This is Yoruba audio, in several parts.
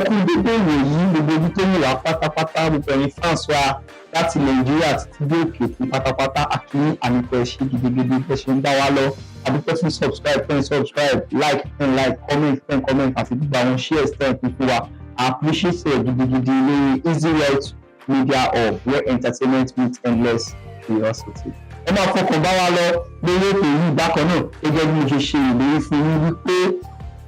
Kú dédé ìwòyí, gbogbo ibi tó ń wà pátápátá, gbogbo ẹ̀yin fans wa láti Nàìjíríà títí dé òkè òkun pátápátá, àkíní àníkọ́. Ẹ ṣé gidigidi bẹ́ ṣe ń bá wa lọ. Adúpẹ́ fún subscribe fún subscribe, like fún like, comment fún comment, àti gbogbo àwọn shares tẹ́ ẹ̀ fún wa. I appreciate ẹ̀ gidigidi lórí Easy Wealth Media Hub, where entertainment meets endless curiosity. Ẹ máa fọkàn bá wa lọ lórí ètò yìí. Bákan náà, gẹ́gẹ́ bí mo ṣe ṣe ìlérí fún yín wípé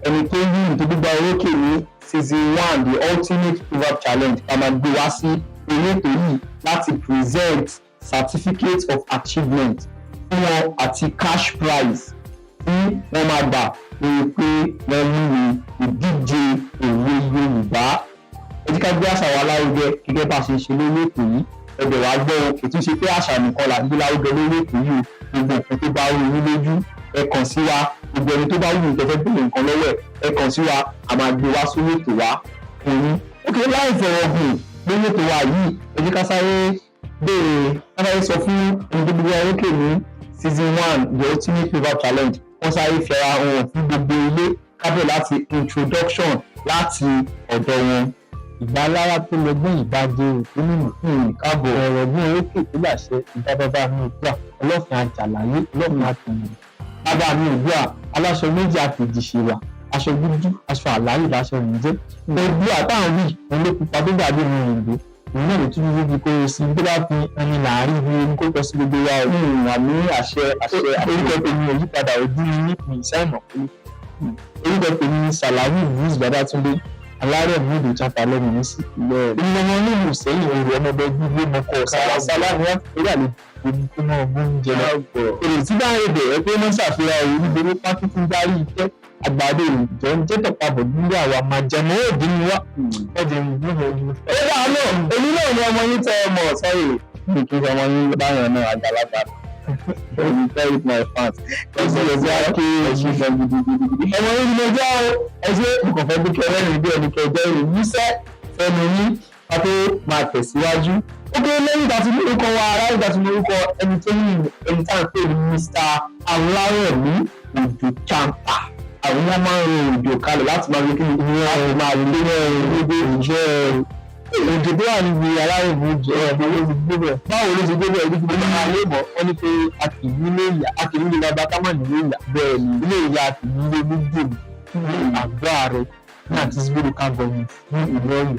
ẹni tó yí tó gbígba orókè ní season 1, the ultimate proverb challenge, ká máa gbé wá sí orí ètò yìí láti present certificate of achievement fún wọn àti cash prize tí wọ́n máa gbà lórí pé wọ́n wúwo ìdíje òwe Yorùbá. Ẹ jẹ́ ká gbé àṣà wa lárugẹ gẹ́gẹ́ bá a ṣe ń ṣe lórí ètò yìí. Ẹbẹ̀ wá gbọ́ o, kò tún ṣe pé àṣà nìkan là ń gbé lárugẹ lórí ètò yìí o. Gbogbo nǹkan tó bá rú yín lójú, ẹ kàn sí wa. Gbogbo ẹni tó bá wù yín, tó fẹ́ béèrè nǹkan lọ́wọ́ ẹ̀, ẹ kàn sí wa, a máa gbé wá sórí ètò wa fún yín. Ó kéré láì fọ̀rọ̀ gùn lórí ètò wa yìí. Ẹ jẹ́ ká sáré béèrè, ká sáré sọ fún ẹni tó gbogbo orókè ní season 1, the ultimate proverb challenge, wọ́n sáré fi ara hàn fún gbogbo ilé, kábẹ̀ láti introduction láti ọ̀dọ̀ wọn. Ìgbàlára tó lọ́gbọ́n, ìbàjẹ́ òkú nínú. Káàbọ̀. Ọ̀rọ̀ gbọ́n orókè tó làṣẹ. Ìbá bàbá mi Òdua, Ọlọ́fin Àjàláyé, Ọlọ́fin Àtọ̀yìn. Bàbá mi Òdua, aláṣọ méjì àfìjì ṣèwà, aṣọ dúdú, aṣọ àlàyé láṣọ rẹ̀ jẹ́. Òdua táwọn wí, òun ló pupa tó dàbí ìrìn òyìnbó, òun náà ló tún dúdú bí kóró sí tó bá fi ẹni láàárín ibi omi kó tọ́ sí gbogbo wa o. Àmín, àṣẹ, àṣẹ. Orúkọ tèmi ò yípadà, ojú mi nípìn ìsáìmọ̀ pé orúkọ tèmi ni Sàlámù Idris Babátúndé Alárẹ̀mú Òjó Chanta lẹ́nu mi sí. Èmi ọmọ onílù sẹ́yìn òru, ọmọ ọbẹ̀ gbígbé mọ́kọ́ sálásálá ni wọ́n fi àlejò omi tó mọ́ ọgbọ́n oúnjẹ lọ. Èrè tí bá ń rebẹ̀ ẹ pé wọ́n ṣàfihàn òun nítorí pákí tí ń darí ìtẹ́ àgbàdo ìjọ ń jẹ́ tọ̀pabọ̀ nílé àwa máa jẹun ó dín ní wá. Wọ́n ti ń mú un. Ó dà náà, èmi náà ni ọmọ yín tẹ ẹ mọ̀ sọ́yè mi, kì í ṣe ọmọ yín báyọ̀ náà, àgbàlagbà. You tell with my fans. Ẹ ṣe lè ṣe àké ẹṣin gan gidigidi. Ọmọ yín ni mo jẹ́ o. Ẹ ṣe nǹkan fẹ́ dúkẹ́ lẹ́nu bí ẹni kẹjọ ìrìn músẹ́ fẹnu yín ká tó máa tẹ̀síwájú. Ó dé lẹ́yìn ìgbà tí mo orúkọ wa ará, ìgbà tí mo orúkọ ẹni tó ní ẹni tá à ń pè ní Mr. Alárẹ̀mí Òjó Chanta. Àwọn wọn máa ń rin òjò kalẹ̀ láti máa fi kí ni láti máa lé ní ìjẹ́ Òjò tó wà níbi Alárẹ̀mú jẹ́ ọ̀bọ ló ti gbé bẹ̀. Báwo ló ti gbé bẹ̀? Ibi tí mo máa lé mọ́. Wọ́n ní pé a kì í nílé ìyá, a kì í nílé bàbá ká má nílé ìyá. Bẹ́ẹ̀ ni. Ilé ìyá, a kì í nílé méjèèjì ní àgọ́ ààrẹ ní àti local government ní ìlú Ọ̀yọ́.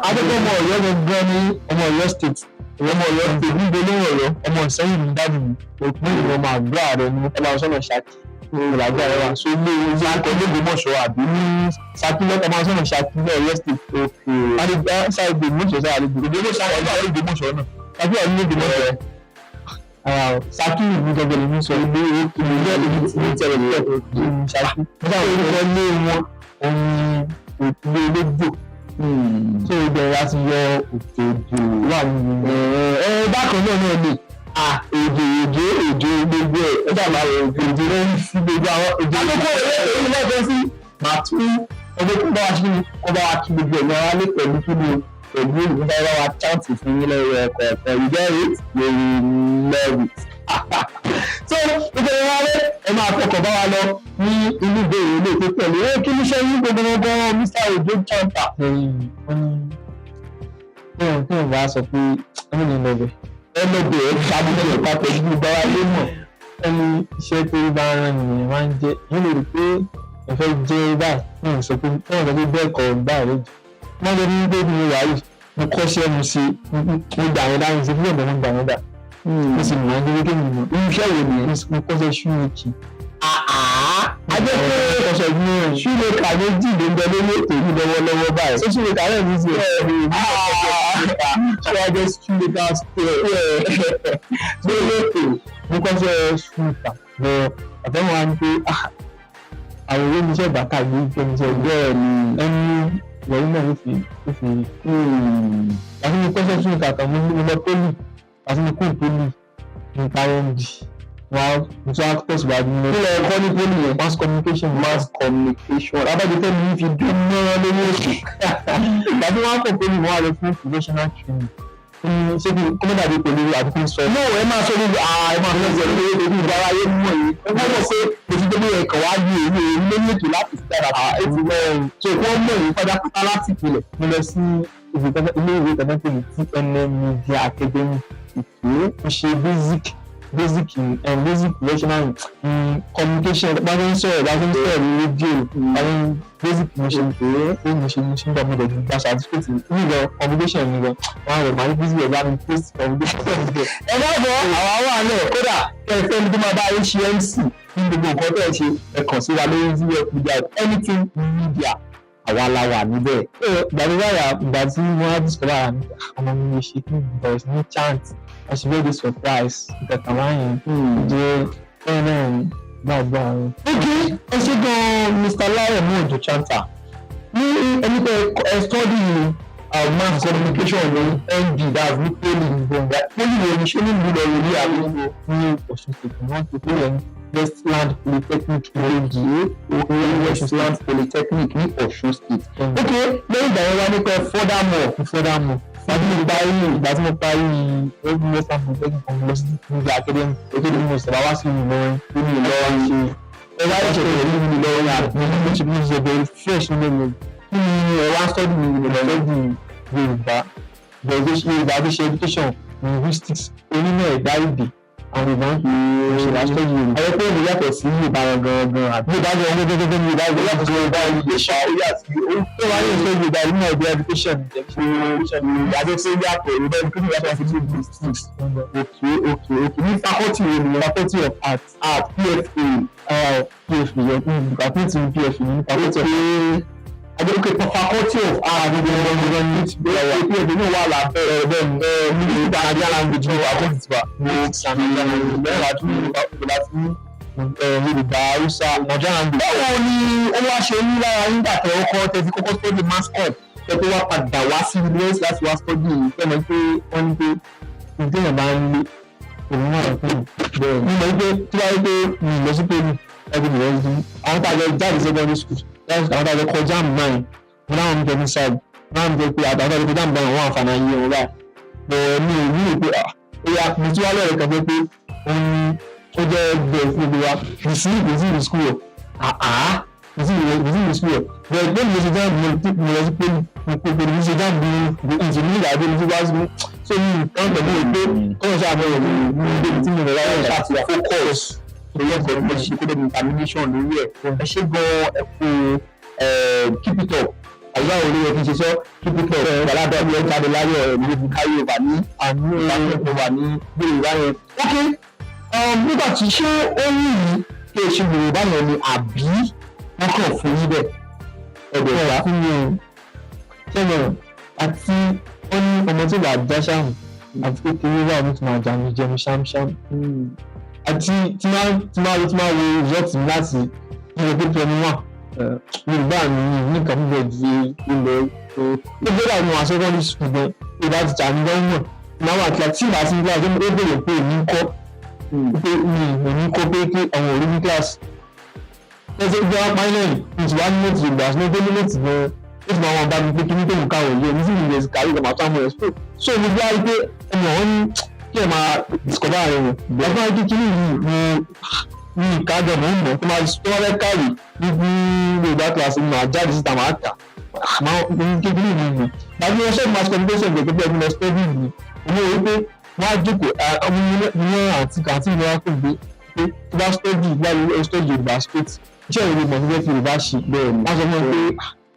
Adékọ́ ọmọ Ọ̀yọ́ gangan ni. Ọmọ Ọ̀yọ́ State. Ọmọ Ọ̀yọ́ State níbo ló ń Ọ̀yọ́? Ọmọ Ìsẹ́yìn ní daddy mi, òpin ìlú ọmọ àgọ́ ààrẹ ní ọba sọ́nà Ṣakí ìlàgbé ààrẹ wa so ilé ilé Akọ l'Ógbómọ̀ṣọ́ àbí ní Ṣakí lọ́kọ̀ ọmọ sọ́nà Ṣakí ní Ọ̀yọ́ State. Àdìgbà ṣáìgbè Ògbómọ̀ṣọ́ sáà àdìgbò. Ògbómọ̀ṣọ́ àwọn ọ̀gá Ògbómọ̀ṣọ́ náà. Ṣakí wà ní Ògbómọ̀ṣọ́ ara o. Ṣakí ìlú gẹ́gẹ́ lèmi sọ, ìlú ìlú jẹ́ ìlú tí ní tẹ̀lé tẹ̀ ìlú Ṣakí. Nígbà orúkọ ilé wọn òun ni ilé olójò tó ibẹ̀ láti yọ òjòjò wà nínú. Ẹ bákan náà náà ni òjò, òjò, òjò, gbogbo ẹ̀ ó dàgbà, òjò ló ń fi gbogbo àwọn òjò. Àkókò èrè èyí lẹ́ẹ̀kan sí, màá tún ọdún kó bá wa ṣe kó bá wa kí gbogbo ẹ̀yàn ara lé pẹ̀lú kí ni pẹ̀lú ìlú bá wa chant fún yín lẹ́yìn ẹ̀kọ́ ẹ̀kọ́. You get it, you will love it. So gbogbo ẹ̀yàn ara lé, ẹ máa fọkàn bá wa lọ ní inú ìbéèrè ilé tó tẹ̀lé. Ẹ kí ní ṣe yín gbogbo Mr. Ojo Chanta? Wọ́n ní tóun bá sọ pé ẹ̀mí ni lọ́bẹ̀. Ẹ lọ bẹ̀rẹ̀ ṣàbùkù ẹ̀ka pẹ̀lú gbogbo ara lé mọ̀. Ẹni iṣẹ́ tó bá rán nìyẹn máa ń jẹ́. Yín lè rí pé ẹ fẹ́ jẹ́ báyìí, wọ́n sọ pé wọ́n sọ pé bẹ́ẹ̀ kọ́ báyìí lójú. Wọ́n lè ní pé mi wà yìí, mo kọ́ṣẹ́, mo ṣe, mo gbà yẹn dáhùn sí fún ọ̀dọ̀, mo gbà yẹn dà, mo sì mọ̀ ọ́n gẹ́gẹ́ mi mọ̀. Irú iṣẹ́ wo nìyẹn? Mo kọ́ṣẹ́ shoemaking. A jẹ́ pé kọ́ṣẹ́ ní shoemaker méjì ló ń bẹ lórí ètò yìí lọ́wọ́lọ́wọ́ báyìí. Ṣé shoemaker náà ní í ṣe? Ṣé wàá jẹ́ shoemaker square lórí ètò? Mo kọ́ṣẹ́ shoemaker lọ àtẹ̀wọ̀n wa ni pé àwọn ìwé mi iṣẹ́ bàtà gbé iṣẹ́ Bẹ́ẹ̀ ni. Ẹni ìwọ̀nyí náà ló fi àti mo kọ́ṣẹ́ shoemaker kan, mo lọ poly, àti mo kúrò poly ní parí ND wá, mo tún wá tẹ̀síwájú ní Kí lẹ kọ́ ní poly yẹn? Mass communication. Mass communication. Abájọ tẹ́mi yìí fi dún mọ́rán lórí ètò. Ìgbà tí wọ́n á kọ̀ poly, mo wá lọ fún professional training. Ṣé kí kó má dàbí pẹ̀lú àbíkú sọ. No, ẹ máa sọ gbogbo, ẹ máa fẹ́ sọ lórí ètò ìgbà ayé mú èyí. Ẹ gbọ́dọ̀ pé kò sí gbogbo ẹ̀kọ́ wá ní èyí èyí lórí ètò láti fi dára. Ètò bẹ́ẹ̀. So kí wọ́n mọ̀ èyí pátápátá láti ìpìlẹ̀. Mo lọ sí ilé ìwé kan tó ń pè ní TNM Media Academy. Mo ṣe basic professional in communication, bá ṣe ń sọ̀rọ̀, bá ṣe ń sọ̀rọ̀ ní rédíò, àwọn basic. Mo ṣe pé mo ṣe ń gbà, mo dẹ̀ gba certificate mi gan, communication mi gan. Wọn rẹ̀ máa ní bísí ẹ̀ bá mi post communication certificate. Ẹ má bọ̀, àwa wà náà. Kódà kẹfẹ́ ní tó máa bá yín ṣe MC ní gbogbo nǹkan tẹ̀ ṣe, ẹ kàn sí wa lórí ZF Media, anything media, àwa la wà níbẹ̀. Ìgbà tó báyà, ìgbà tí wọ́n á discover ara mi, ọmọ mi lè ṣe kí n bẹ̀rẹ̀ sí ní chant. I was very surprised nǹkan báyẹn jẹ́ bẹ́ẹ̀ náà gbàgbọ́ àwọn. Ok, ẹ ṣe gan, Mr. Lárẹ̀mú Òjó Chanta. Ní ẹni pé ẹ study mass communication ní ND, that's ní poly. Poly wo ni? Ṣé nílùú Ìlọrin ní àbí? Ní Ọ̀ṣun State wọ́n ti pè é ní Westland Polytechnic Ìlọrin. Westland Polytechnic ní Ọ̀ṣun State. Ok, lẹ́yìn ìgbà yẹn wá ní pé furthermore? Furthermore, ìgbà tí mo parí ẹbí Westland Polytechnic, mo lọ sí Media Academy. Academy mo sábà wá sí Ìlọrin. Nínú Ìlọrin ṣe ẹ wá ìṣẹ̀lẹ̀ nínú Ìlọrin àbí? Mo ṣe bẹ̀rẹ̀ fresh nínú mi. Kí ni ẹ wá study nínú Ìlọrin? Study Yorùbá, bẹ̀rẹ̀ Yorùbá tó ṣe education, linguistics, onímọ̀ ẹ̀dá èdè àwọn Yorùbá ń pè é ṣe wá study Yorùbá. Àwọn pé èdè yàtọ̀ sí Yorùbá gangan àbí? Yorùbá gangan gangan ní Yorùbá yàtọ̀ sí Yorùbá education, ó yàtọ̀ sí ó wá ní ìṣe Yorùbá onímọ̀ ẹ̀dá education. Yorùbá tó ṣe yàtọ̀, Yorùbá education yàtọ̀ sí linguistics. Ok, ní faculty wo ni? Faculty of Arts. Art, PFA? PFA yẹn, department ní PFA ní faculty of Ok, Faculty of Art gbogbo ní PFA ní wà lábẹ́ ẹ̀ bẹ́ẹ̀ ni ní Yorùbá Nigerian language ní faculty tiwa ní Nigerian language bẹ́ẹ̀ láti ní Yorùbá sí Yorùbá, Hausa, Nigerian language. Báwo ni ó wá ṣe ní lára nígbà tẹ ọkọ tẹ fi kọ́kọ́ study mass com, tẹ tó wá padà wá sí university láti wá study yìí? Ẹ mọ̀ pé wọ́n ní pé ìdíyàn bá ń lé òun náà fún un bẹ́ẹ̀ ni mo mọ̀ pé tí wàá pé mi lọ sí pé mi ẹbí mi lọ sí àwọn tá a jọ jáde secondary school, àwọn tá a jọ kọjá mi náà, mo láwọn mi jẹ ní sáàbù náà, mi jẹ pé àtàwọn tá a jọ kọjá mi náà, wọn àǹfààní ayé wọn báyìí bẹ́ẹ̀. Mi ò ní pé ah, ó yá, mo tún wá lọ́rẹ̀ kan pé òun ó jẹ́ bẹ́ẹ̀ fún gbogbo wa kì í sí ní school àá kì í sí ní school bẹ́ẹ̀ pé mo ṣe jáde, mo lọ sí pé mo kó pé mo ṣe jáde ní ìṣe ní ìdádé mo ti wá sí so mi nǹkan pẹ̀lú pé kọ́nà ṣáà bẹ̀rẹ̀ mi ní débi tí mo lọ láyé. Ṣáà ti focus lórí ẹ̀kọ́ tó ṣe kó dé determination lórí ẹ̀. Ẹ ṣe gan, ẹ kú, keep it up. Àyà òní yẹ kí n ṣe sọ keep it up. Gbàládọ́ ẹ̀ jáde láyọ̀ ẹ̀ ní ibi carry over ní Àmì. Ìbáṣepọ̀ wà ní Yorùbá yẹn. Ok, nígbà tí ṣé ó wù yín kí ẹ ṣe Yorùbá yẹn ni, àbí wọ́n kàn fún yín bẹ́ẹ̀ ẹ̀dẹ̀ Ẹ̀ gbà? Fún mi o, ṣẹ́gun àti ó ní ọmọ tí wàá já sáàmù àti kékeré wà ní tí máa jẹun jẹun ṣámṣám àti tí máa wo result mi láti ní ọdún 21 Yorùbá mi ní nǹkan fífẹ́ di ilẹ̀ tó gbọ́dọ̀ àwọn wà secondary school gan, Yorùbá ti tà ní gọ́ọ̀mọ̀ máa wà kíláàsì tí ìbá sí kíláàsì, ó bèrè pé èmi ń kọ́, pé mi ò ní kọ́, pé kí àwọn òrí ní kíláàsì ẹsẹ̀ gbé wá parí náà ní ti wá ní note Yorùbá sí ní tó ní note gan, ó ti máa wọn bá mi pé kí ní tóun káwọn yìí ní sí ìrẹsì kàwé ìgbà máa tó àwọn ẹ̀sùn. So mo gbá pé ẹnu ọ̀hún ní kí ẹ máa discover rẹ̀ wọ̀ ọgbọ́n kékeré yìí mo ní ìkájọ mò ń mọ̀ tó máa fẹ́ kàwé ní Yorùbá class mi, máa jáde síta, máa kà máa ní kékeré yìí mọ̀. Gbàgbé wọn ṣe mass communication gbẹ̀gbẹ̀ bí ẹni lọ study mi, mo rí pé wọ́n á jókòó ọmọ mi ní àǹtí mi wá pè pé pé tó bá study, bá lọ study Yorùbá straight, iṣẹ́ ìwé mọ̀ tó fẹ́ fi Yorùbá ṣe. Bẹ́ẹ̀ ni. Wọ́n sọ fún mi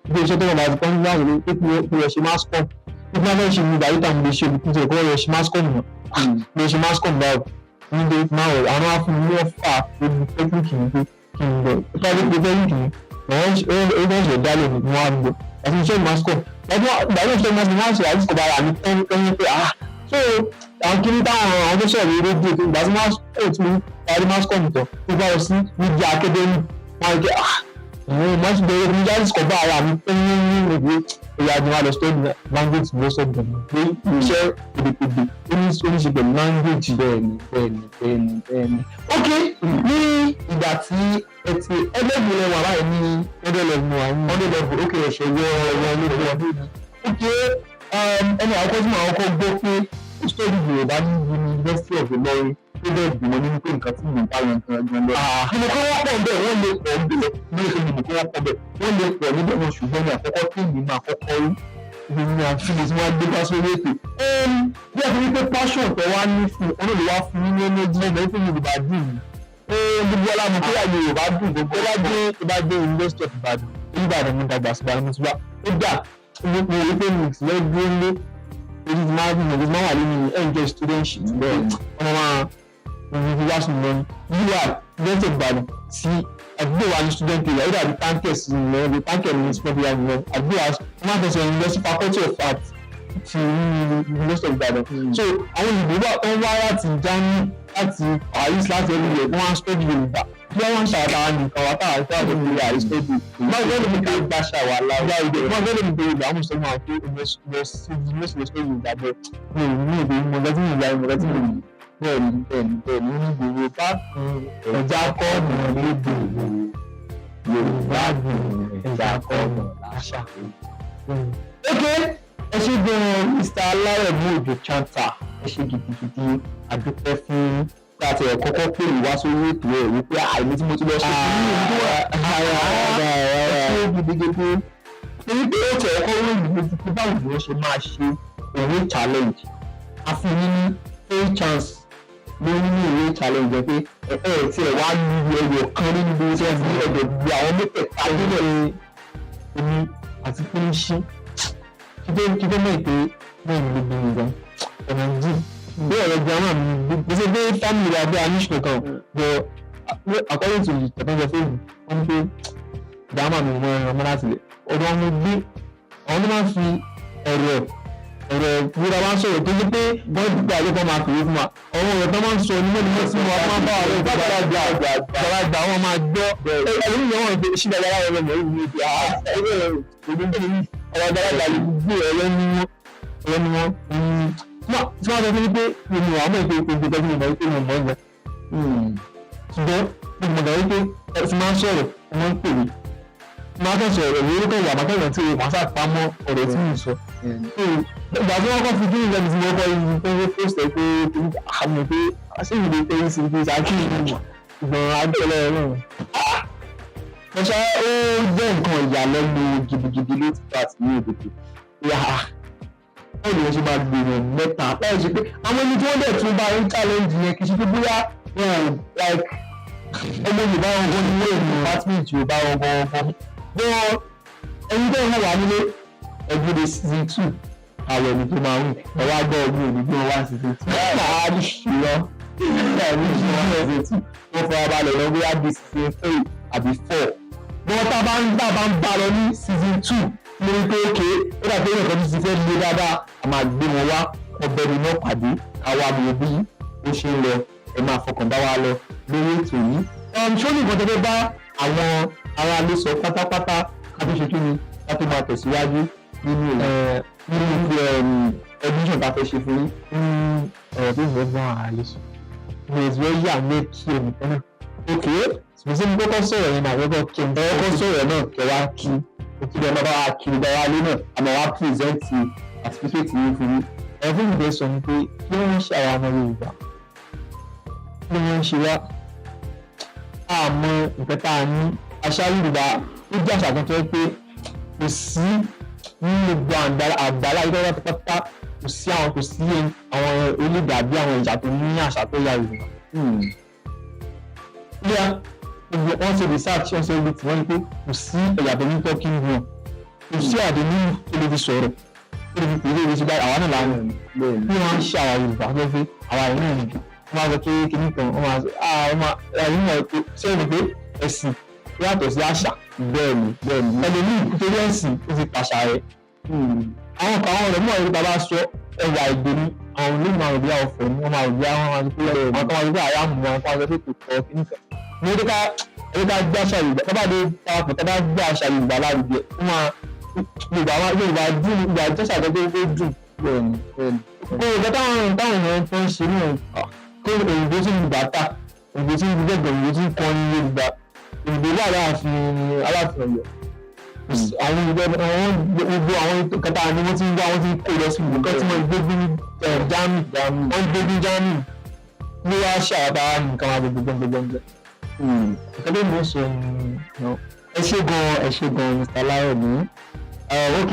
pé bí iṣẹ́ tó wọ́n bá ti kọ́ nígbà pé kí lọ ṣe mass com, bí wọ́n fẹ́ ṣe ní ìgbà yìí táwọn lè ṣe olùkú tó kọ́ lọ ṣe mass com náà, lọ ṣe mass com báwo níbi máa wọ̀. Àwọn á fún mi ní ọ̀fà polytechnic ní pé kí n lọ private polytechnic ní wọ́n ó ṣe dálé ní wọ́n á lọ àti iṣẹ́ mass com ìgbà yóò ṣe mass com wọ́n á ṣe àdìsíkò bára mi tán tán pé ah, so àwọn kiri táwọn àwọn tó sọ̀rọ̀ rédíò tó ìgbà tí wọ́n á tí mo parí mass com tán, tó bá lọ sí media academy, wọ́n á rí pé ah, ìwọ̀n mo ti bẹ̀rẹ̀ ní jáde kọ́ bá ara mi pé ní ìwé ìyá ni wọ́n á lọ study language ló sọ gbọ̀ngàn pé iṣẹ́ èdèkèdè ó ní ṣe pẹ̀lú language. Bẹ́ẹ̀ni. Ok, ní ìgbà tí ẹ ti ẹlẹ́gbẹ̀ẹ́ lẹ́wọ̀n báyìí ní Hundred level wà ní. 100 level, ok, ẹ̀ṣẹ̀ wọ ẹ̀wọ̀n olóògbé. Ok, Ẹni àkọ́kọ́ tí màá kọ́kọ́ gbọ́ pé ó study Yorùbá ní University of Ilorin tó bẹ́ẹ̀ dùn mọ́ nínú pé nǹkan tí mò ń bá yẹn gan gan lọ. Mo kọ́ wọ́n pọ̀ bẹ́ẹ̀, wọ́n lè pọ̀ bẹ́ẹ̀ bí ó ṣe ní mo kọ́ wọ́n pọ̀ bẹ́ẹ̀, wọ́n lè pọ̀ níbẹ̀ wọn, ṣùgbọ́n ní àkọ́kọ́ tí èmi máa kọ́kọ́ rí ibi ní àfihàn tí wọ́n gbé wá sórí ètò. Bí a ti rí pé passion tó wá ní fún un ló wá fún ní energy ẹgbẹ́ fún Yorùbá dùn mí. Gbogbo ọlá mo kóyà Yorùbá dùn gbogbo tó bá dé University of Ibadan, Ìbàdàn mo dàgbà sí Ìbàdàn mo ti wá ó dà mo rí pé mi ti lọ dúró lé ojú ti máa ń gbìyànjú máa wà nínú enjoy studentship bẹ́ẹ̀ ọmọ máa mo fi wá sùn lọ́nà yíwà University of Ibadan sí àdúgbò wa ní student area. Ó dàbí táǹkẹ̀ sí ìlọrin bí táǹkẹ̀ ní student area nìyẹn. Àdúgbò wa wọ́n máa fẹsẹ̀ lọ sí Faculty of Arts ti University of Ibadan. So àwọn òyìnbó wà tó ń wá láti Germany, láti Paris, láti everywhere, wọ́n á study Yorùbá bí wọ́n ń ṣàtàwọn nìkan wá táwọn àti àwọn ìlú àrí study. Wọ́n gbọ́dọ̀ mi ká gbàṣà wà láwùjọ, wọ́n gbọ́dọ̀ mi pé Yorùbá mo sọ fún wa pé lọ sí university lọ study Yorùbá bẹ́ẹ̀ mi ò ní èdè mo lọ sí ìyá mo lọ sí ìlú. Bẹ́ẹ̀ni, ní Yorùbá ẹja kọ́ mọ̀ lédè Yorùbá dùn, ẹja kọ́ mọ̀ láṣà. Ok, ẹ ṣé gan-an, Mr. Alárẹ̀mú Òjò Chanta, ẹ ṣé gidigidi, àdúpẹ́ fún láti ẹ̀ kọ́kọ́ pè wá sórí ètò ẹ̀ wípé àìní tí mo ti lọ ṣe fún mi ní ẹ ṣé gidigidi, torí pé ó tẹ̀ ọkọ̀ wọ́n ìlú lójú pé báwo ni wọ́n ṣe máa ṣe òwe challenge. A fún yín ní three chance lórí ní ìwé challenge jẹ́ pé ẹ ẹ tí ẹ wá lu ẹyọ kan nínú bí wọ́n ti ní ẹgbẹ̀ gbogbo àwọn mẹ́tẹ̀ẹ̀ta nílẹ̀. Èmi àti pínísí kí tó mọ̀ pé bẹ́ẹ̀ ni gbogbo nǹkan ọ̀nà jìn bí ọ̀rọ̀ girama mi bí ṣe pé family wa bí a ní ìṣòro kan, but according to the technology fóònù wọ́n ní pé girama mi mọ ẹran mọ́ láti lẹ̀ ọ̀dọ̀ wọn gbé. Àwọn tó máa ń fi ọ̀rọ̀ wúra wá ń sọ̀rọ̀ tó ní pé wọ́n gbà ló kọ́ máa pè é fún wa. Àwọn ọ̀rọ̀ tó máa ń sọ ní mọ́ni mọ́ sí wọn máa ń bá àwọn ìgbàlagbà àgbàlagbà wọn máa gbọ́ ẹ̀rọ ìyẹn wọn pé ṣí dáadáa wọn lọ́mọ ìlú ìdí ọ̀rọ̀ àgbàlagbà lè gbé ọ̀rọ̀ ní wọn ọ̀rọ̀ ní wọn tí wọ́n sọ fún mi pé mo mọ̀ àmọ́ ìpè gbogbo tẹ́jú mo mọ̀ wípé mo mọ̀ ọ́ gan, ṣùgbọ́n mo mọ̀ wípé ẹ ti máa ń sọ̀rọ̀, wọ́n ń pè mí, máa kàn sọ̀rọ̀ ìwé orúkọ ìwà máa kàn tí o máa ṣàpamọ́ ọ̀rọ̀ tí mo sọ. Ìgbà tí wọ́n kọ́ fi kí nìkan tí mo kọ́ yìí pé ó post ẹ̀ pé àmọ̀ pé àṣìwìlẹ̀ pé ń sin pé ṣáàkì ìgbọ̀n adúlọ̀ náà. Mo ṣe ó jẹ́ nǹkan ìyàlẹ́nu gidigidi ló ti bá ti ní òdòdó. Báwo ni wọ́n ṣe máa gbìyànjú mẹ́ta láì ṣe pé àwọn ẹni tí wọ́n dẹ̀ tún bá ń challenge yẹn kì í ṣe pé bóyá wọn ò like ọmọ Yorùbá wọn gan ní wọ́n department Yorùbá wọn gan gan bọ́. Ẹni tó ń wà nílé ẹgbẹ́ de season 2 àwọn ẹni tó máa ń ẹ wá gbọ́ ọdún òní bí wọ́n wá season 2 máa ń ṣùlọ ní season 2 wọ́n fara balẹ̀ lọ bóyá bí season 3 àbí 4 wọ́n tá a bá ń bá lọ ní season 2 lórí pé ókè ó dàbí nǹkan tó ti fẹ́ lé dáadáa, a máa gbé wọn wá ọbẹ̀ ní náà pàdé káwa mọ bí ó ṣe ń lọ. Ẹ máa fọkàn bá wa lọ lórí ètò yìí. Ṣó ní nǹkan tó fẹ́ bá àwọn aráalé sọ pátápátá ká tó ṣe kí ni ká tó máa tẹ̀síwájú nínú admission tá a fẹ́ ṣe fún yín? Ọ̀rọ̀ tó fẹ́ bá ara lè sọ mo ti fẹ́ yà mí kí ẹnìkan náà. Ok. Ṣùgbọ́n sí mo kọ́kọ́ sọ̀rọ̀ yẹn náà kọ́kọ́ kí n. Ẹ kọ́kọ́ sọ̀rọ̀ náà kẹ́ wá kí kí ẹ máa bá wa kiri bá wa lé náà, a máa wá present certificate yín fún yín. Ẹ fún mi fẹ́ sọ ni pé kí wọ́n ń ṣe àwọn ọmọ Yorùbá, kí wọ́n ń ṣe wá àmọ́ nǹkan tá a ní àṣà Yorùbá. Ó jẹ́ àṣà kan tó yẹ pé kò sí nínú gbogbo àgbàlá yìí pátápátá, kò sí àwọn orílẹ̀-èdè àbí àwọn ìjà tó ní àṣà tó yà Yorùbá. Bóyá gbogbo wọn ṣe research, wọn ṣe everything, wọn ní pé kò sí ẹ̀yà tó ní talking drum, kò sí àdé nínú tó lè fi sọ̀rọ̀, tó lè fi pè é lè fi báyìí àwa náà làwọn bí wọ́n ń ṣe àwa Yorùbá tó fi àwa yìí náà nìyí. Wọ́n máa sọ pé kinní kan wọ́n máa sọ wọ́n máa ẹ̀yìn náà pé ṣé ẹni pé ẹ̀sìn yàtọ̀ sí àṣà? Bẹ́ẹ̀ni bẹ́ẹ̀ni. Ẹlòmíì nítorí ẹ̀sìn ó ti pàṣà rẹ̀. Àwọn kan àwọn ọ̀rẹ́ mọ̀ ẹ̀rí bàbá sọ ẹwà èdè ni àwọn olóògùn àwọn òbí àwọn fọ̀ ni wọ́n máa òbí àwọn máa sọ pé àwọn kan máa sọ pé àyà mú àwọn kan máa sọ pé kò tọ́ kinní kan ní ẹ̀rí ká ẹ̀rí ká gbé àṣà Yorùbá tá bá dé parapọ̀ tá bá gbé àṣà Yorùbá lárugẹ, wọ́n máa Yorùbá Yorùbá dùn, Yorùbá jẹ́sà tó tó dùn. Bẹ́ẹ̀ni bẹ́ẹ̀ni. Kó o táwọn táwọn èèyàn tó ń ṣe ní kó òyìnbó tí ń gbà ta òyìnbó tí ń gbẹ̀gbẹ̀ òyìnbó tí ń kọrin Yorùbá, òyìnbó wà láàfin Aláàfin Ọ̀yọ́. Àwọn ìgbẹ́, àwọn gbogbo àwọn kẹta ni wọ́n ti ń gbá, wọ́n ti ń kó lọ sí ìlú kan tí wọ́n gbé bí Germany, wọ́n gbé bí Germany ní wàá ṣàwádà nǹkan wa gbogbo gbogbo gbogbo nǹkan tó mú sọ ni. Ẹ ṣé gan, ẹ ṣé gan, Mr. Lárẹ̀mí. Ok,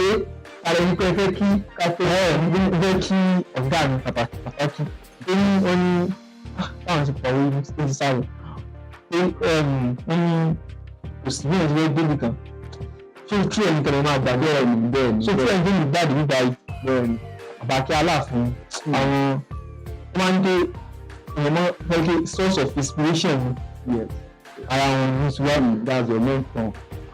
ààrẹ yìí pé ẹ fẹ́ kí ká tó Ẹ fẹ́ kí ọ̀gá mi pàtàkì pàtàkì tó ní, wọ́n ní báwọn ti pọ̀wé ní tó ti sáré pé wọ́n ní kò sí bí wọ́n ti fẹ́ débì kan tó tú ẹ̀yìn kan máa gbàgbé ẹ̀ ní. Bẹ́ẹ̀ni. So tí ẹ̀yìn tó lè gbàdé nígbà yìí, Bẹ́ẹ̀ni. Àbákẹ́ Aláàfin, àwọn wọ́n máa ń dé èèyàn mọ́ fẹ́ kí source of inspiration ni ara wọn ní tiwa. That's your mentor.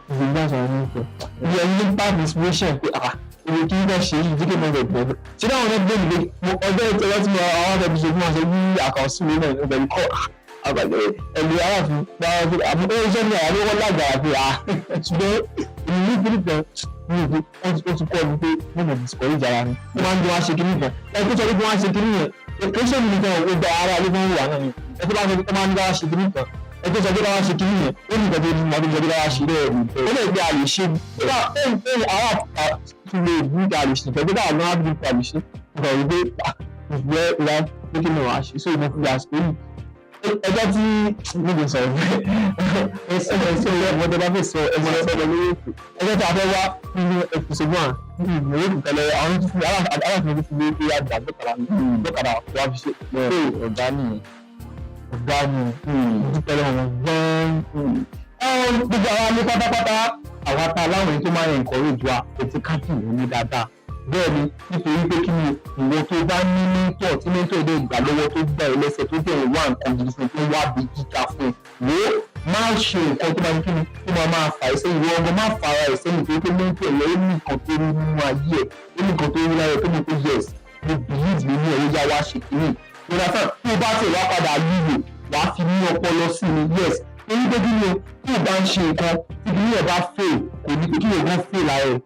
Ìgbà sọ̀rọ̀ ní ìfẹ́ ibi ẹni ní bá inspiration pé, ah, ibi kí n bá ṣe yìí díkẹ́ mọ́ ẹgbẹ́ ṣé dáwọn náà gbé mi pé mo ọjọ́ ìtọ́jọ́ tí mo àwọn ọ̀dọ́ fi ṣe fún wọn ṣe ní àkànṣe mi náà ọbẹ̀ kọ́ àgbàgbé ẹ̀lú Aláàfin báwọn fi àmọ́ ó ṣe ní àwọn olówó lágbára pé, ah, ṣùgbọ́n èmi ní ìpínlẹ̀ kan ní ìpín wọ́n ti kọ́ mi pé mo mọ̀ discourage ara mi. Wọ́n máa ń gbé wọn ṣe kíní kan ẹ tó sọ pé wọ́n ṣe kíní yẹn, kí ṣé mi nìkan ò gba ara ló fún wà náà ni. Ẹ tó bá sọ pé wọ́n máa ń gbé wọn ṣe kíní kan, ẹ tó sọ pé wọ́n ṣe kíní yẹn, ó ní nǹkan tó ní mọ́ tó sọ pé wọ́n ṣe bẹ́ẹ̀ ni ó lè gbé àlè ṣe nígbà ẹ̀yìn àwọn àtúntò lè gbé àlè ṣe nǹkan tó bá àwọn àbúrò àlè ṣe nǹkan wípé ìgbẹ́ ìlà pé kí ni wàá ṣe. So mo fi àsìkò yìí ẹjọ́ tí mo lè sọ̀rọ̀ ẹ sọ ẹ tó bá fẹ́ sọ ẹ sọ ẹ lórí ètò ẹjọ́ tí a fẹ́ wá nínú episode 1 nínú ìwé ìkẹlẹ àwọn tó fi Aláàfin tó fi lé pé àgbà gbọ́kàrà gbọ́kàrà wà fi ṣe. Ọ̀gá nìyẹn. Ọ̀gá ni, mo dúpẹ́ lọ́wọ́ wọn gan-an. Gbogbo àwa ní pátápátá, Àwa ta láwọn èyí tó máa ń encourage wa ètí káàkiri wọn ní dáadáa. Bẹ́ẹ̀ ni, nítorí pé kí ni, ìwọ tó bá ní mentor tí mentor dẹ̀ gbà lọ́wọ́, tó gbà ẹ́ lẹ́sẹ̀, tó dẹ̀ wá nǹkan gidi fún ẹ, tó wá bí gíga fún ẹ, wò ó, má ṣe nǹkan tó máa ní kí ni tó máa máa fà ẹ́ sẹ́yìn. Ìwọ ọmọ má fà ara ẹ̀ sẹ́yìn, torí pé mentor ẹ̀ ó ní nǹkan tó rí nínú ayé ẹ̀, ó ní nǹkan tó rí lára ẹ̀ tó mọ̀ pé yes, mo believe nínú ẹ̀, ó yá, wá ṣe kínní. Ìrọ̀lẹ́ tó bá tẹ̀ wá padà lílo, wàá fi ní ọpọlọ sí ni. Yes, torí pé kí ni o, tó o bá ń ṣe nǹkan tí kìíní ẹ̀ bá fail, kò ní pé kí o fail lára ẹ̀,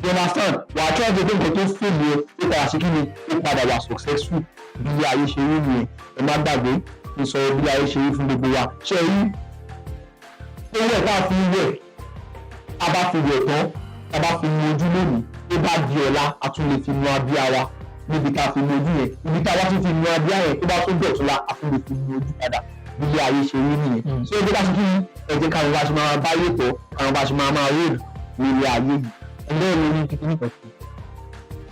you understand? Wà á try to pé nǹkan tó fail yẹn, ó padà ṣe kí ni, ó padà wà successful. Bí ayé ṣe rí nìyẹn. Ẹ má gbàgbé ní sọ bí ayé ṣe rí fún gbogbo wa. Ṣe rí owó ẹ̀ tá a fi ń wẹ̀, a bá fi wẹ̀ tán, tá a bá fi nu ojú lónìí, tó bá di ọ̀la, a tún lè fi nu abíyá wa níbi tá a fi nu ojú yẹn. Ibi tá a bá tún fi nu abíyá yẹn, tó bá tún dọ̀tún la, a tún lè fi nu ojú padà. Bí ilé ayé ṣe rí nìyẹn. So ẹgbẹ́ bá ṣe kí ni, ẹ jẹ́ káwọn bá ṣe máa bá yé tọ́, káwọn bá ṣe máa máa róòlù ní ilé ayé yìí. Ẹgbẹ́ mi ní kíkí nìkan sí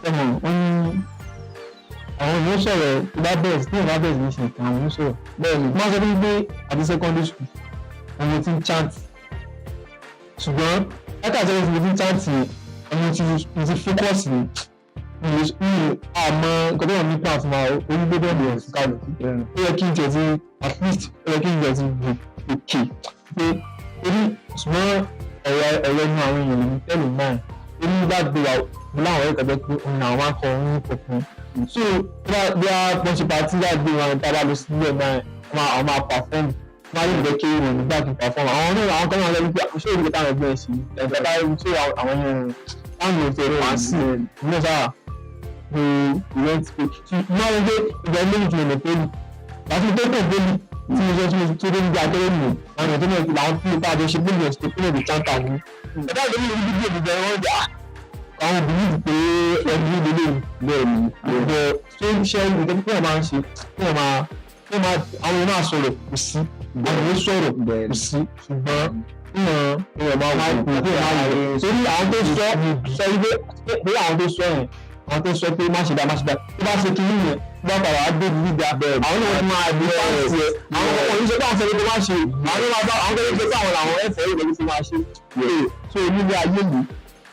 ẹmọ wọn ní àwọn èèyàn sọ̀rọ̀ tó bá bẹ̀rẹ̀ sí ní ìbá bẹ̀rẹ̀ sí ní ṣe nǹkan, àwọn èèyàn sọ̀rọ̀. Bẹ́ẹ̀ ni. Wọ́n sọ fún mi pé àti secondary school ọmọ tí ń chant, ṣùgbọ́n látà secondary school tí ń chant yẹn, ọmọ tí mo ti focus ní mi àmọ́ nǹkan tó wà ní plan fún wa orí gbọ́dọ̀ ní ẹ̀sùn kálukú. Ó yẹ kí n tiẹ̀ ti at least, ó yẹ kí n tiẹ̀ ti gùn òkè pé orí, ṣùgbọ́n ọ̀rọ̀ ẹnu àwọn èèyàn lèmi tẹ́lẹ̀ náà orí bá gbé wa. Mo láwọn ọ̀rẹ́ kan tó pé òun làwọn máa ń kọ orin kọ̀ọ̀kan, so bí a wọ́n ṣe party lágbè wọn, tá a bá lọ sílẹ̀ náà, àwọn máa perform, wọ́n á lè jẹ́ kí wọ́n nígbà kí n perform. Àwọn náà, àwọn kan máa lọ wípé ṣé òbí táwọn ẹgbẹ́ ẹ̀ sí ẹ̀ka bá ṣé àwọn yẹn táwọn èèyàn tẹ̀lé wá sí ní ọ̀sán mo rent pé máa ń gbé ìgbà méjì tí mo lè pé mi láti tó pè pé mi tí mo sọ tí mo tó dé níbi abẹ́rẹ́ mi, àwọn èèyàn tó mọ̀ làwọn tí mo bá jọ ṣe bílíọ̀nù tó kúrò ní chanta mi ẹ̀dá ìlú mi ní fídíò gbogbo ẹ̀rọ ọjà àwọn obìnrin pé ẹni ní ilé. Bẹ́ẹ̀ ni. Bẹ́ẹ̀ tó ń ṣe nǹkan tí wọ́n máa ń ṣe kí wọ́n máa kí wọ́n máa àwọn èèyàn máa sọ̀rọ̀ kò sí, àwọn èèyàn sọ̀rọ̀ kò sí, ṣùgbọ́n Èèyàn máa máa wò kò máa wò torí àwọn tó sọ sọ wípé pé àwọn tó sọ yẹn, àwọn tó sọ pé má ṣe dá, má ṣe dá, tó bá ṣe kinní yẹn, tó bá padà wá dé ibi gíga, àwọn náà máa di fáǹsì ẹ. Àwọn ọmọ yìí sọ pé àwọn fẹ́ kó má ṣe, àwọn náà máa bá àwọn tó ń sọ pé àwọn làwọn ẹ̀fọ́ ìwé tó máa ṣe. So nílé ayé yìí,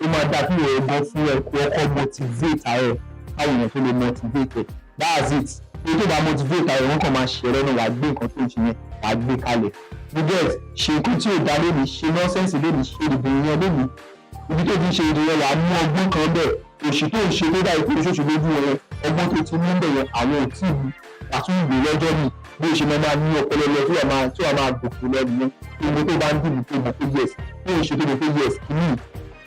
ó máa dá kí ìwọ gan fún ẹ kó ọkọ motivate ara ẹ, káwọn èèyàn tó lè motivate ẹ. That's it. Èyí tó bá motivate ara ẹ, wọn kàn máa ṣe ẹrọ náà. Wàá gbé nǹkan tó ń ṣe yẹn, wàá gbé kalẹ̀. You get? Ṣe nǹkan tí ò dá lónìí, ṣe nonsense lónìí, ṣe ìdìbò yẹn lónìí, ibi tó ti ń ṣe ìdìbò yẹn, wàá mú ọgbọ́n kan bẹ́ẹ̀. Òṣì tó ń ṣe tó dá ikú oṣooṣù lójú rẹ, ọgbọ́n tó ti mú bẹ̀ yẹn, àwọn ò tí ì mú, wàá tún gbé lọ́jọ́ mi. Bí o ṣe máa máa ní ọpọlọ lọ tí wàá máa tí wàá máa gòkè lọ nìyẹn. Gbogbo tó bá ń dìbò tó mọ̀ pé yes, bí o ṣe tó mọ̀ pé yes, kìíní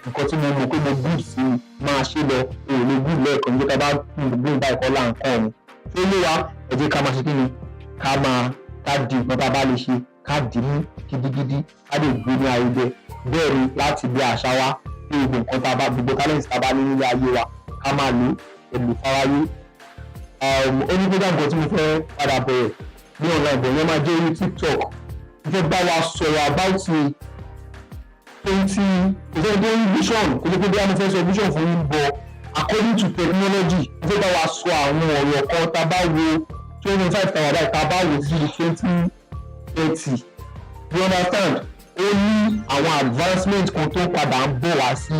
nǹkan tí mo mọ̀ pé mo good sí i, máa ṣe lọ. O ò lè good lẹ́ẹ̀kan nígbà bá gbogbo ìgbà ẹ̀kọ́ là ń kọ́ ọ̀run tó lé wa. Ẹ jẹ́ ká máa ṣe kí ni, ká máa ká di nǹkan tá a bá lè ṣe, ká dì í mú gidigidi, ká lè gbé ní ayẹyẹ. Bẹ́ẹ̀ ni, láti bí àṣà wa. Ní gbogbo nǹkan tá a bá, gbogbo talent tá a bá ní nílé ayé wa, ká máa lò pẹ̀lú fáráyé. Ó ní program kan tí mo fẹ́ padà bẹ̀rẹ̀ ní online bẹ̀rẹ̀, yẹn máa jẹ́ orí TikTok. Mo fẹ́ bá wa sọ̀rọ̀ about 20, kò sẹ́ni tó ń vision, kò sí pé bí a mo fẹ́ sọ vision fún yín bọ̀. According to technology, mo fẹ́ bá wa sọ àwọn ọ̀rọ̀ kan tá a bá wo 25 tàwa báyìí, tá a bá wo títí di 2030, you understand? Ó ní àwọn advancement kan tó padà ń bọ̀ wá sí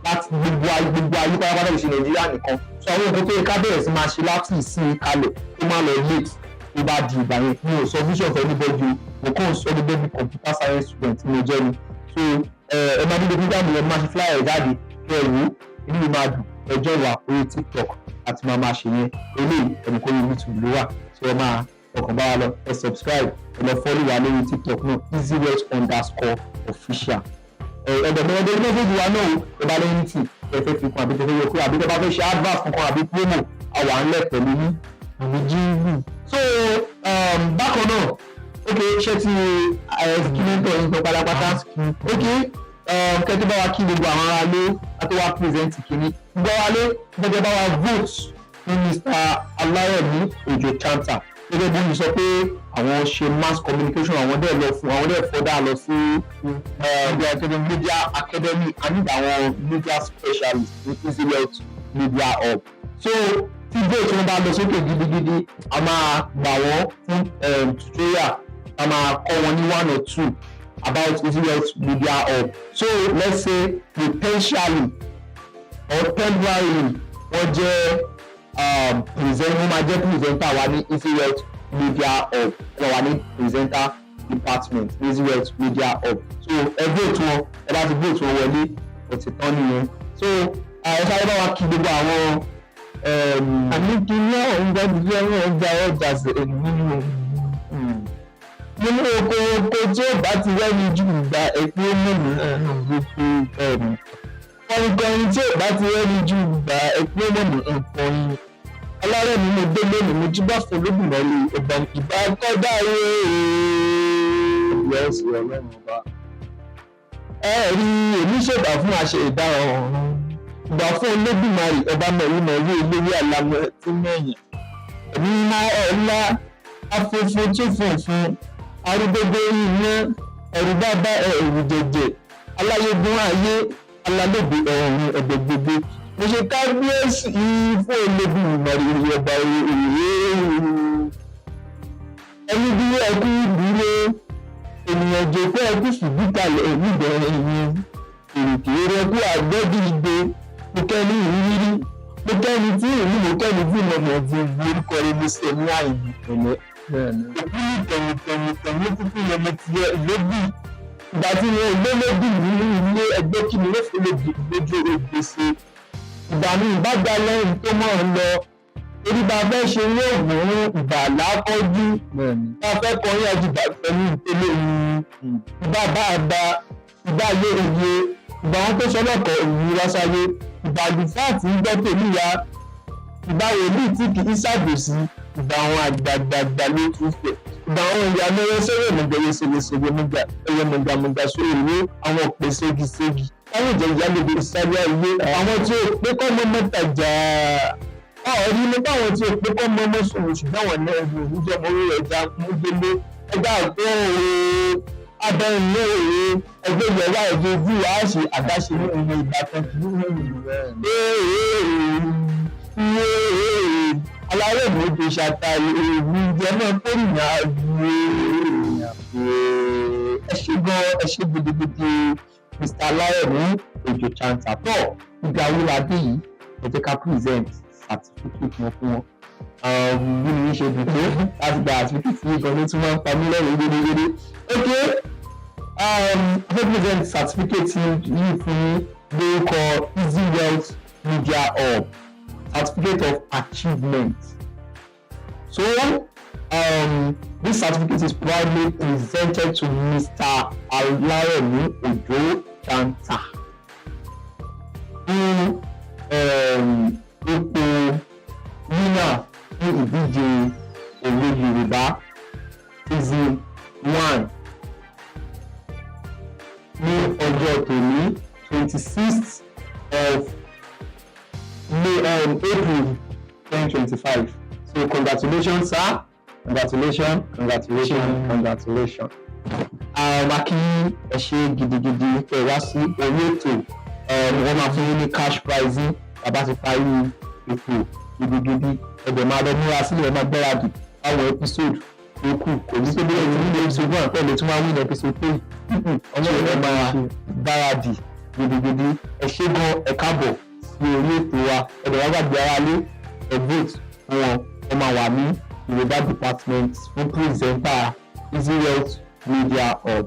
láti gbogbo ayé, gbogbo ayé pátápátá, ìṣe Nàìjíríà nìkan. So àwọn nǹkan tó yẹ ká bẹ̀rẹ̀ sí máa ṣe láti ìsìn kalẹ̀ tó máa lọ late tó bá di ìgbà yẹn. Mi ò sọ vision for anybody o, mo kàn sọ gẹ́gẹ́ bí computer science student tí mo jẹ́ ni. So ẹ máa dídé program yẹn, máa ṣe flyer jáde kí ẹ wò ó, inú mi máa dùn. Ẹjọ́ wà orí TikTok àti máa ṣe yẹn. Eléyìí ẹnìkan ní YouTube ló wà, so ẹ máa ọkàn bá wa lọ. Ẹ subscribe, ẹ lọ follow wa lórí TikTok náà, easywealth_official. Ẹ̀ẹ́dẹ̀ mẹ́rin ẹ̀dẹ̀ message wa náà o. Ẹ bá lẹ́yìn tí ẹ fẹ́ fi kún, àbí tẹ fẹ́ yọ kúrò, àbí tẹ bá fẹ́ ṣe advert kankan àbí promo, àwa ń lẹ̀ pẹ̀lú yín àbí jíngù. So bákan náà, ok, ṣé ti ẹ yín tán pátápátá? Ok, kẹ́tọ́ bá wa kí gbogbo àwọn ará ilé láti wá present kìíní gbogbo wa lé gẹ́gẹ́ bá wa vote fún Mr. Alárẹ̀mí Òjò Chanta, gẹ́gẹ́ bí wọ́n sọ pé àwọn ṣe mass communication, àwọn dẹ̀ lọ fún àwọn dẹ̀ further lọ sí media academy. I need àwọn media specialist ní Easy Wealth Media Hub. So tí vote wọn bá lọ sókè gidigidi, a máa gbà wọ́n fún tutorial, a máa kọ́ wọn ní one or two about Easy Wealth Media Hub. So let's say potentially or temporarily, wọ́n jẹ́ present, wọ́n máa jẹ́ presenter wa ní Easy Wealth Media Hub, wọ́n wà ní presenter department ní Easy Wealth Media Hub. So ẹ vote wọn, ẹ bá ti vote wọn wọlé, ó ti tán nìyẹn. So ẹ sáré bá wa kí gbogbo àwọn. Àní kí ní ọ̀hún gbọ́dọ̀ ọ̀hún gba ọjà nínú nínú oko oko tí ó bá ti rẹ́ni jù gba ẹ̀pẹ́ mọ̀mọ́ gbogbo kọrin tí ó bá ti rẹ́ni jù gba ẹ̀pẹ́ mọ̀mọ́ kọrin. Alárẹ̀mí, mo dé lónìí, mo jí bá fún Olódùmarè ọba ìbá kọ́dá ayé. Yes, Ọlọ́run ọba. Ẹ rí èmi ṣèbà fún àṣẹ ìdá ọ̀run, ìgbà fún Olódùmarè ọba mẹ̀rúmẹ̀rú olórí àlámọ̀ tí mẹ̀yìn ẹ̀mí mímọ́ ọ̀la afẹ́fẹ́ tó funfun arúgbógbó iná ẹ̀rù bàbá ẹ̀rù jẹ̀jẹ̀ aláyégun ayé alálòdì ọ̀run ẹ̀bẹ̀ gbogbo. Mo ṣe kábíyèsí fún Olódùmarè ọba òye. Ẹni dúró, ẹkú dúró, ènìyàn jòkó, ẹkú fìdí kalẹ̀ níbẹ̀rẹ̀ yẹn, èrèké rẹkú àgbẹ̀dìde. Mo kẹ́ni ìrírí, mo kẹ́ni tí ìlú, mo kẹ́ni tí mo mọ̀ tí orúkọ rẹ̀ mo ṣe ní àyè pẹ̀lẹ́ òkú ní tẹ̀yìntẹ̀yìn tẹ̀yìn kúkú yẹn mo ti yẹ lóbì. Ìgbà tí wọn lólóbì nínú ilé ẹgbẹ́, kí ni wọ́n fi lè dì lójú gbèsè ìgbà mi ìbágbá lẹ́yìn tó mọ̀ ń lọ torí bá a fẹ́ ṣe ní òògùn ìgbà lákọ́jú bá a fẹ́ kọrin àjùbà pẹ̀lú ìpele ìgbà bá a gba ìgbà lé òye ìgbà wọn tó sọ lọ́kọ̀ òun wá sáyé, ìgbà àlùfáà tí ń gbọ́ tèmi ya, ìgbà wòlíì tí kì í ṣàbòsí, ìgbà àwọn àgbààgbàgbà ló tún fẹ̀, ìgbà àwọn ìyá mẹ́rẹ́ sẹ́rẹ̀ mọ̀gbẹ̀rẹ̀ ṣègbèṣègbè mọ̀gbà ẹ̀yẹ mọ̀gbàmọ̀gbà sórí ìwé àwọn ọ̀pẹ ségi-ségi táwọn ìjẹ́ ìyálòdì ìsáré ayé àwọn tí ó pé kọ́ mọ́ mọ́tàjà ọ̀rí ní báwọn tí ó pé kọ́ mọ́ mọ́ sùn, ṣùgbọ́n àwọn náà ní òun jẹ́ mọ́ orí ẹja mú délé ẹja àgbẹ̀ òwe abẹ́rìn ní òwe ẹgbẹ́ ìyẹ̀wá ẹ̀jẹ̀ ojú wa á ṣe àdáṣe ní ohun ìbátan alárẹ̀ mi ti ṣàtàlẹ̀ èmi jẹ́ náà kórìíra Ẹ ṣé gan, ẹ ṣé gidigidi, Mr. Alárẹ̀mí Òjò Chanta. Tọ́ ibi awúladé yìí, ẹ jẹ́ ká present certificate wọn fún wọn. Bí mi ṣe dùn tó láti gba certificate yìí gan ló tún máa ń pa mí lẹ́rìn gidigidi. Ok, fẹ́ present certificate yìí fún lórúkọ Easy Wealth Media Hub, certificate of achievement. So this certificate is proudly presented to Mr. Alaremi Ojo Chanta fún ipò winner ní ìdíje òwe Yorùbá season 1 ní ọjọ́ tòní, 26th of May, April 2025. So congratulations, sir. Congratulations, congratulations, congratulations. A kí ẹ ṣe gidigidi pé wá sí orí ètò. Wọ́n máa fún yín ní cash prize bàbá ti parí ètò gidigidi. Ẹgbẹ̀ máa lọ múra sílẹ̀, ẹ máa gbáradì fáwọn episode tó kù. Kò ní pé bí ẹ ti ní episode 1 pẹ̀lú tí wọ́n á win episode 3. Ọmọ ẹ máa gbáradì gidigidi. Ẹ ṣé gan, ẹ káàbọ̀ sí orí ètò wa. Ẹ dẹ̀ wá gbàgbé ara lé, ẹ vote fún wọn. Wọ́n máa wà ní Yorùbá department fún presenter Easy Wealth Media Hub.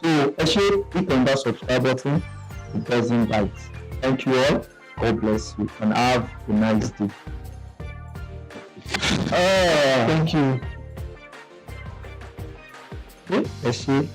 So ẹ ṣé. Hit on that subscribe button, it doesn't bite. Thank you all. God bless you and have a nice day. Thank you. Ẹ ṣé.